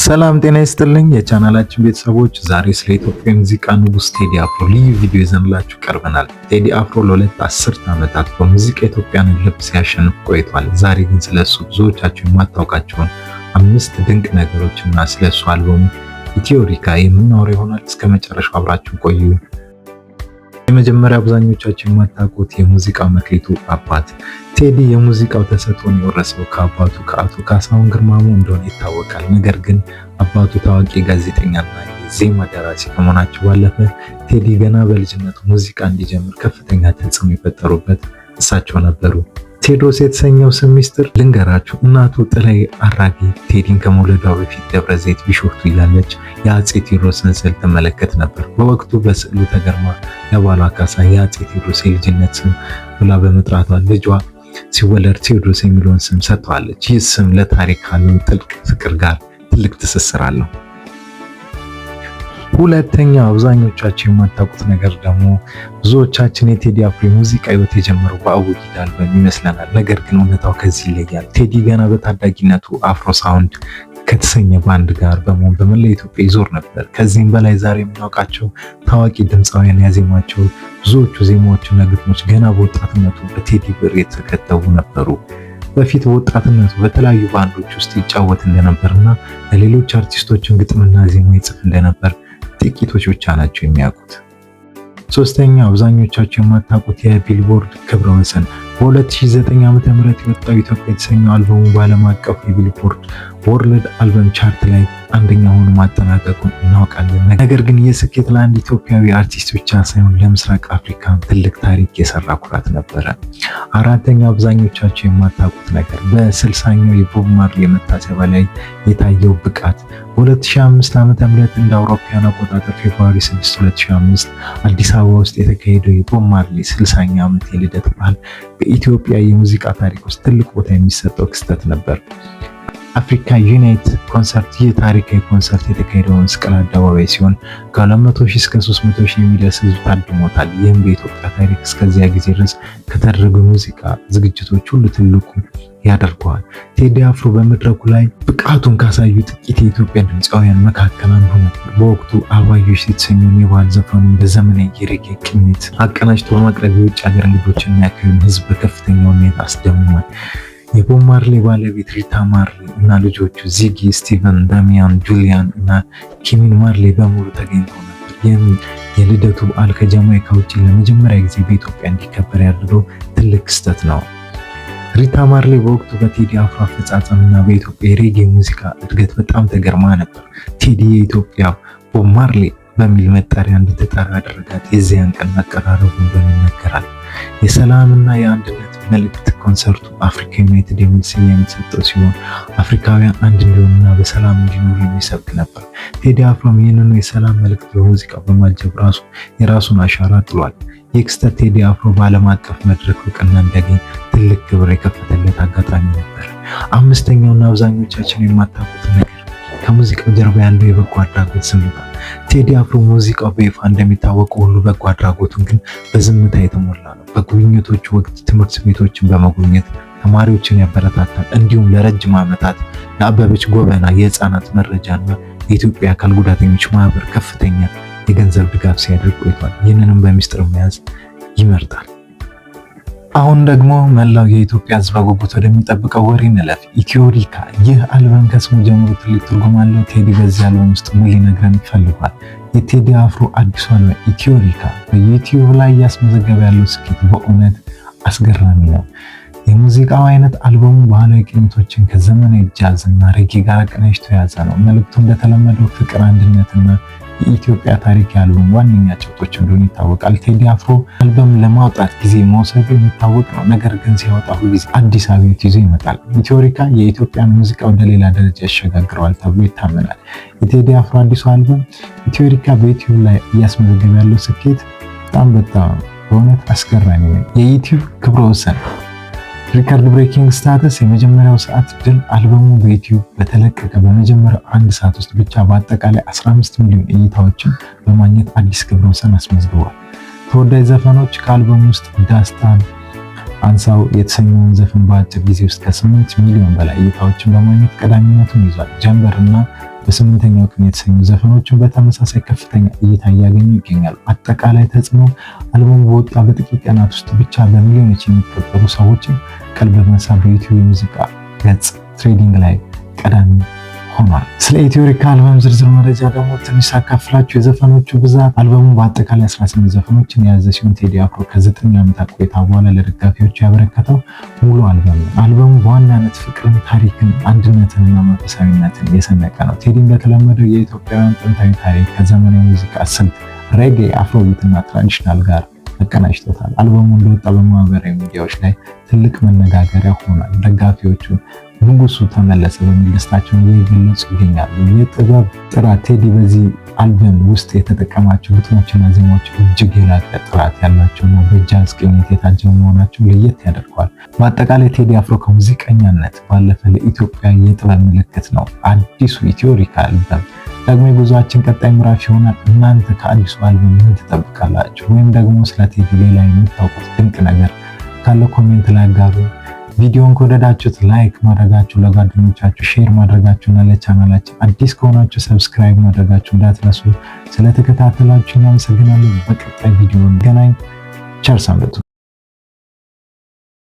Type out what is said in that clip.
ሰላም ጤና ይስጥልኝ የቻናላችን ቤተሰቦች፣ ዛሬ ስለ ኢትዮጵያ የሙዚቃ ንጉስ ቴዲ አፍሮ ልዩ ቪዲዮ ይዘንላችሁ ቀርበናል። ቴዲ አፍሮ ለ2 አስርት ዓመታት በሙዚቃ ኢትዮጵያን ልብ ሲያሸንፍ ቆይቷል። ዛሬ ግን ስለ እሱ ብዙዎቻችሁ የማታውቃቸውን አምስት ድንቅ ነገሮችና ስለ እሱ አልበሙ ኢትዮሪካ የምናወራ ይሆናል። እስከ መጨረሻው አብራችሁ ቆዩ። የመጀመሪያ አብዛኞቻችሁ የማታውቁት የሙዚቃ መክሊቱ አባት ቴዲ የሙዚቃው ተሰጥኦን የወረሰው ከአባቱ ከአቶ ካሳሁን ግርማሞ እንደሆነ ይታወቃል። ነገር ግን አባቱ ታዋቂ ጋዜጠኛና የዜማ ደራሲ ከመሆናቸው ባለፈ ቴዲ ገና በልጅነቱ ሙዚቃ እንዲጀምር ከፍተኛ ተጽዕኖ የፈጠሩበት እሳቸው ነበሩ። ቴዎድሮስ የተሰኘው ስም ሚስጥር ልንገራችሁ። እናቱ ጥላይ አራጌ ቴዲን ከመውለዷ በፊት ደብረ ዘይት ቢሾፍቱ እያለች የአፄ ቴዎድሮስን ስዕል ትመለከት ነበር። በወቅቱ በስዕሉ ተገርማ ለባሏ ካሳ የአፄ ቴዎድሮስ የልጅነት ስም ብላ በመጥራቷ ልጇ ሲወለድ ቴዎድሮስ የሚለውን ስም ሰጥተዋለች። ይህ ስም ለታሪክ ካለው ጥልቅ ፍቅር ጋር ትልቅ ትስስር አለው። ሁለተኛ አብዛኞቻችሁ የማታውቁት ነገር ደግሞ ብዙዎቻችን የቴዲ አፍሮ የሙዚቃ ህይወት የጀመረው በአቡጊዳ አልበም ይመስለናል። ነገር ግን እውነታው ከዚህ ይለያል። ቴዲ ገና በታዳጊነቱ አፍሮ ሳውንድ ከተሰኘ ባንድ ጋር በመሆን በመላ ኢትዮጵያ ይዞር ነበር። ከዚህም በላይ ዛሬ የምናውቃቸው ታዋቂ ድምፃውያን ያዜሟቸው ብዙዎቹ ዜማዎችና ግጥሞች ገና በወጣትነቱ በቴዲ ብዕር የተከተቡ ነበሩ። በፊት በወጣትነቱ በተለያዩ ባንዶች ውስጥ ይጫወት እንደነበርና ለሌሎች አርቲስቶችን ግጥምና ዜማ ይጽፍ እንደነበር ጥቂቶች ብቻ ናቸው የሚያውቁት። ሶስተኛ አብዛኞቻችሁ የማታውቁት የቢልቦርድ ክብረ ወሰን በ2009 ዓ.ም የወጣው ኢትዮጵያ የተሰኘው አልበሙ በዓለም አቀፉ የቢልቦርድ World Album Chart ላይ አንደኛ ሆኖ ማጠናቀቁን እናውቃለን። ነገር ግን ይህ ስኬት ለአንድ ኢትዮጵያዊ አርቲስት ብቻ ሳይሆን ለምስራቅ አፍሪካ ትልቅ ታሪክ የሰራ ኩራት ነበረ። አራተኛ አብዛኞቻችሁ የማታውቁት ነገር በ60ኛው የቦብ ማርሌ መታሰቢያ ላይ የታየው ብቃት በ2005 ዓ.ም እንደ አውሮፓውያን አቆጣጠር February 6 2005 አዲስ አበባ ውስጥ የተካሄደው የቦብ ማርሌ 60ኛ ዓመት የልደት በዓል በኢትዮጵያ የሙዚቃ ታሪክ ውስጥ ትልቅ ቦታ የሚሰጠው ክስተት ነበር። Africa Unite ኮንሰርት ይህ ታሪካዊ ኮንሰርት የተካሄደው መስቀል አደባባይ ሲሆን ከ200 ሺህ እስከ 300 ሺህ የሚደርስ ህዝብ ታድሞታል። ይህም በኢትዮጵያ ታሪክ እስከዚያ ጊዜ ድረስ ከተደረጉ የሙዚቃ ዝግጅቶች ሁሉ ትልቁ ያደርገዋል። ቴዲ አፍሮ በመድረኩ ላይ ብቃቱን ካሳዩ ጥቂት የኢትዮጵያ ድምፃውያን መካከል አንዱ ነበር። በወቅቱ አበባዮሽ የተሰኘውን የባህል ዘፈኑን በዘመናዊ የሬጌ ቅኝት አቀናጅቶ በማቅረብ የውጭ ሀገር እንግዶችን የአካባቢውን ህዝብ በከፍተኛ ሁኔታ አስደምሟል። የቦብ ማርሌ ባለቤት ሪታ ማርሌ እና ልጆቹ ዚጊ፣ ስቲቨን፣ ዳሚያን፣ ጁሊያን እና ኪሚን ማርሌ በሙሉ ተገኝተው ነበር። ይህም የልደቱ በዓል ከጃማይካ ውጭ ለመጀመሪያ ጊዜ በኢትዮጵያ እንዲከበር ያደረገው ትልቅ ክስተት ነው። ሪታ ማርሌ በወቅቱ በቴዲ አፍሮ አፈጻጸም እና በኢትዮጵያ የሬጌ ሙዚቃ እድገት በጣም ተገርማ ነበር። ቴዲ የኢትዮጵያ ቦብ ማርሌ በሚል መጠሪያ እንድትጠራ ያደረጋት የዚያን ቀን አቀራረቡ እንደሆነ ይነገራል። የሰላምና የአንድነት መልእክት ኮንሰርቱ Africa United የሚል ስያሜ የተሰጠው ሲሆን አፍሪካውያን አንድ እንዲሆኑና በሰላም እንዲኖሩ የሚሰብክ ነበር። ቴዲ አፍሮም ይህንኑ የሰላም መልእክት በሙዚቃ በማጀብ ራሱ የራሱን አሻራ ጥሏል። ይህ ክስተት ቴዲ አፍሮ በዓለም አቀፍ መድረክ እውቅና እንዲያገኝ ትልቅ ክብር የከፈተለት አጋጣሚ ነበር። አምስተኛውና አብዛኞቻችን የማታውቁት ነገር ከሙዚቃው ጀርባ ያለው የበጎ አድራጎት ዝምታ። ቴዲ አፍሮ ሙዚቃው በይፋ እንደሚታወቀው ሁሉ በጎ አድራጎቱን ግን በዝምታ የተሞላ ነው። በጉብኝቶቹ ወቅት ትምህርት ቤቶችን በመጎብኘት ተማሪዎችን ያበረታታል። እንዲሁም ለረጅም ዓመታት ለአበበች ጎበና የህፃናት መረጃና የኢትዮጵያ አካል ጉዳተኞች ማህበር ከፍተኛ የገንዘብ ድጋፍ ሲያደርግ ቆይቷል። ይህንንም በሚስጥር መያዝ ይመርጣል። አሁን ደግሞ መላው የኢትዮጵያ ሕዝብ በጉጉት ወደሚጠብቀው ወሬ እንለፍ። ኢትዮሪካ። ይህ አልበም ከስሙ ጀምሮ ትልቅ ትርጉም አለው። ቴዲ በዚህ አልበም ውስጥ ምን ሊነግረን ይፈልጓል? የቴዲ አፍሮ አዲሱ አልበም ኢትዮሪካ በዩቲዩብ ላይ እያስመዘገበ ያለው ስኬት በእውነት አስገራሚ ነው። የሙዚቃው አይነት አልበሙ ባህላዊ ቅኝቶችን ከዘመናዊ ጃዝ እና ሬጌ ጋር አቀናጅቶ የያዘ ነው። መልእክቱ እንደተለመደው ፍቅር፣ አንድነትና የኢትዮጵያ ታሪክ የአልበም ዋነኛ ጭብጦች እንደሆኑ ይታወቃል። ቴዲ አፍሮ አልበም ለማውጣት ጊዜ መውሰዱ የሚታወቅ ነው። ነገር ግን ሲያወጣ ሁልጊዜ አዲስ አብዮት ይዞ ይመጣል። ኢትዮሪካ የኢትዮጵያን ሙዚቃ ወደ ሌላ ደረጃ ያሸጋግረዋል ተብሎ ይታመናል። የቴዲ አፍሮ አዲሱ አልበም ኢትዮሪካ በዩቲዩብ ላይ እያስመዘገበ ያለው ስኬት በጣም በጣም በእውነት አስገራሚ ነው። የዩቲዩብ ክብረ ወሰን record breaking status የመጀመሪያው ሰዓት ድል። አልበሙ በዩቲዩብ በተለቀቀ በመጀመሪያው አንድ ሰዓት ውስጥ ብቻ በአጠቃላይ 15 ሚሊዮን እይታዎችን በማግኘት አዲስ ክብረ ወሰን አስመዝግቧል። ተወዳጅ ዘፈኖች ከአልበሙ ውስጥ ዳስታን አንሳው የተሰኘውን ዘፈን በአጭር ጊዜ ውስጥ ከ8 ሚሊዮን በላይ እይታዎችን በማግኘት ቀዳሚነቱን ይዟል። ጀንበር እና በስምንተኛው ቀን የተሰኙ ዘፈኖችን በተመሳሳይ ከፍተኛ እይታ እያገኙ ይገኛሉ። አጠቃላይ ተጽዕኖ አልበሙ በወጣ በጥቂት ቀናት ውስጥ ብቻ በሚሊዮኖች የሚቆጠሩ ሰዎችን ቀልብ በመሳብ በዩቲዩብ የሙዚቃ ገጽ trending ላይ ቀዳሚ ሆኗል። ስለ ኢትዮሪካ አልበም ዝርዝር መረጃ ደግሞ ትንሽ ሳካፍላችሁ የዘፈኖቹ ብዛት አልበሙ በአጠቃላይ 18 ዘፈኖችን የያዘ ሲሆን ቴዲ አፍሮ ከ9 ዓመታት ቆይታ በኋላ ለደጋፊዎቹ ያበረከተው ሙሉ አልበም ነው። አልበሙ በዋናነት ፍቅርን፣ ታሪክን፣ አንድነትንና መንፈሳዊነትን የሰነቀ ነው። ቴዲ እንደተለመደው የኢትዮጵያውያን ጥንታዊ ታሪክ ከዘመናዊ ሙዚቃ ስልት ሬጌ፣ Afrobeat እና traditional ጋር አቀናጅቶታል። አልበሙ እንደወጣ በማህበራዊ ሚዲያዎች ላይ ትልቅ መነጋገሪያ ሆኗል። ደጋፊዎቹ ንጉሱ ተመለሰ በሚል ደስታቸውን እየገለጹ ይገኛሉ። የጥበብ ጥራት ቴዲ በዚህ አልበም ውስጥ የተጠቀማቸው ግጥሞችና ዜማዎች እጅግ የላቀ ጥራት ያላቸውና በጃዝ ቅኝት የታጀቡ መሆናቸው ለየት ያደርገዋል። በአጠቃላይ ቴዲ አፍሮ ከሙዚቀኛነት ባለፈ ለኢትዮጵያ የጥበብ ምልክት ነው። አዲሱ ኢትዮሪካ አልበም ደግሞ የጉዟችን ቀጣይ ምዕራፍ ይሆናል። እናንተ ከአዲሱ አልበም ምን ትጠብቃላችሁ? ወይም ደግሞ ስለ ቴዲ ሌላ የምታውቁት ድንቅ ነገር ካለ comment ላይ አጋሩ። ቪዲዮን ከወደዳችሁት like ማድረጋችሁ፣ ለጓደኞቻችሁ share ማድረጋችሁና ለቻናላችን አዲስ ከሆናችሁ subscribe ማድረጋችሁ እንዳትረሱ። ስለተከታተላችሁ አመሰግናለሁ። በቀጣይ ቪዲዮ እንገናኝ። ቸር ሰንብቱ።